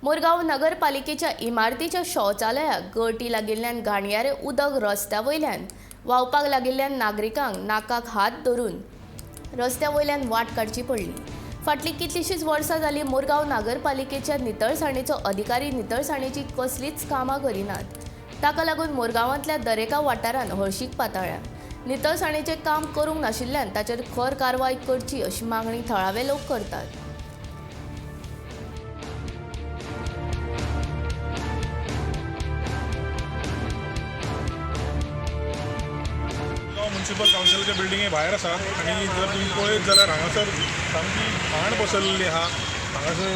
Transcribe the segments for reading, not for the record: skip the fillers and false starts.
मुरगांव नगरपालिकेच्या इमारतीच्या शौचालयाक गळटी लागिल्ल्यान घाणयारें उदक रस्त्या वयल्यान व्हांवपाक लागिल्ल्यान नागरिकांक नाकाक हात धरून रस्त्या वयल्यान वाट काडची पडली. फाटलीं कितलींशींच वर्सां जालीं मुरगांव नगरपालिकेच्या नितळसाणेचो अधिकारी नितळसाणेची कसलींच कामां करिनात. ताका लागून मुरगांवांतल्या दरेका वाठारांत हळशीक पातळ्ळ्या. नितळसाणेचें काम करूंक नाशिल्ल्यान ताचेर खर कारवाय करची अशी मागणी थळावे लोक करतात. म्युन्सिपल कावन्सिलाच्या बिल्डिंगे भायर आसा आनी जर तुमी पळयत जाल्यार हांगासर सामकी घाण पसरलेली आहा. हांगासर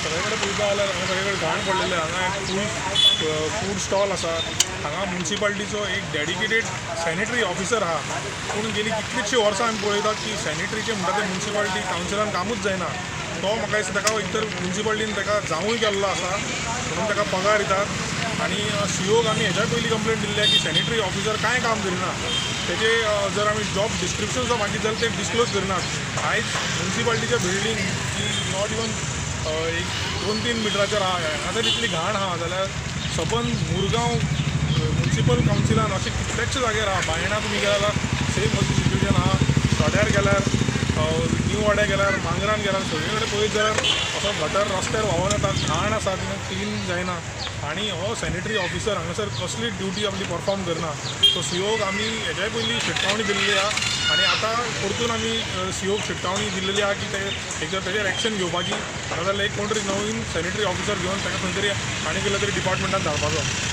सगळे कडेन पळयता जाल्यार हांगा सगळे कडेन घाण पडलेली आहा. हांगा एक फूड स्टॉल आसा. हांगा म्युन्सिपालिटीचो एक डेडिकेटेड सॅनिटरी ऑफिसर आहा, पूण गेली कितलींशीं वर्सां आमी पळयतात की सॅनिटरीचें म्हणटा तें म्युन्सिपालिटी कावन्सिलान कामूच जायना. तो म्हाका दिसता ताका एक तर म्युन्सिपालिटीन ताका जावूय केल्लो आसा म्हणून ताका पगार दितात. आनी सीओक आमी हेज्या पयलीं कंप्लेन दिल्ली की सॅनिटरी ऑफिसर कांय काम करिना. तेजे जर आमी जॉब डिस्क्रिप्शन सुद्दां मागीत जाल्यार ते डिस्क्लोज करिनात. आयज म्युन्सिपालिटीच्या बिल्डींग ही not even एक 2-3 मिटराचेर आहा, हांगासर इतली घाण आहा जाल्यार सबंद मुरगांव म्युन्सिपल कावन्सिलान अशे कितलेशे जाग्यार आहा. बायणा तुमी गेल्यार सेम अशी सिट्युएशन आहा. सड्यार गेल्यार, न्यू वाड्या गेल्यार, मांगरान गेल्यार, सगळे कडेन पळयत जाल्यार असो गटर रस्त्यार व्हांवून येता, घाण आसा, क्लीन जायना. आनी हो सॅनिटरी ऑफिसर हांगासर कसली ड्युटी आपली परफॉर्म करना. सो सीओक आमी हेज्याय पयलीं शिटकावणी दिल्ली आहा आनी आतां परतून आमी सीओक शिटकावणी दिल्लेली आहा की ते एक तर तेजेर एक्शन घेवपाची, नाजाल्यार एक कोण तरी नवीन सॅनिटरी ऑफिसर घेवन ताका खंय तरी आनी कसल्या तरी डिपार्टमेंटान धाडपाचो.